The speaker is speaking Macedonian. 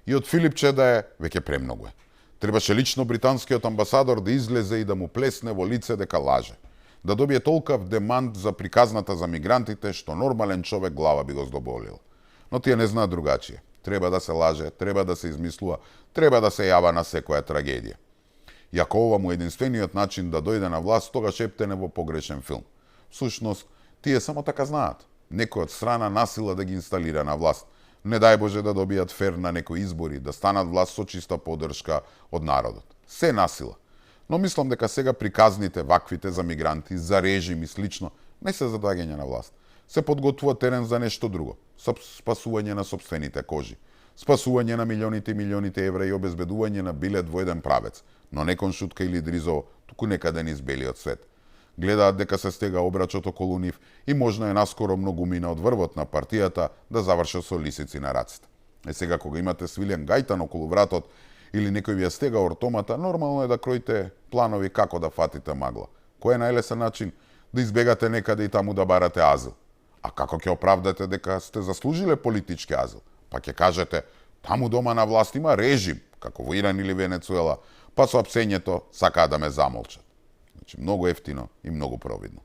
И од Филипче да е, веќе премногу е. Требаше лично британскиот амбасадор да излезе и да му плесне во лице дека лаже. Да добие толкав демант за приказната за мигрантите, што нормален човек глава би го здоболил. Но тие не знаат другачие. Треба да се лаже, треба да се измислува, треба да се јава на секоја трагедија. И ако ова му единствениот начин да дојде на власт, тогаш ептене во погрешен филм. Всушност, тие само така знаат. Некој од страна насила да ги инсталира на власт. Не дај Боже да добијат фер на некои избори, да станат власт со чиста поддршка од народот. Се насила. Но мислам дека сега приказните ваквите за мигранти, за режим и слично, не се за доаѓање на власт. Се подготвува терен за нешто друго. Спасување на собствените кожи. Спасување на милионите и милионите евра и обезбедување на билет во еден правец, но не кон Шутка или Дризо, туку некаде низ белиот свет. Гледаат дека се стега обрачот околу нив и можно е наскоро многу мина од врвот на партијата да завршат со лисици на раците. Е сега кога имате свилен гајтан околу вратот или некој ви ја стега ортомата, нормално е да кроите планови како да фатите магла. Кој е најлесен начин да избегате некаде и таму да барате азил? А како ќе оправдате дека сте заслужиле политички азил? Па ќе кажете, таму дома на власт има режим, како во Иран или Венецуела, па со апсењето сакаат да ме замолчат. Значи, многу ефтино и многу провидно.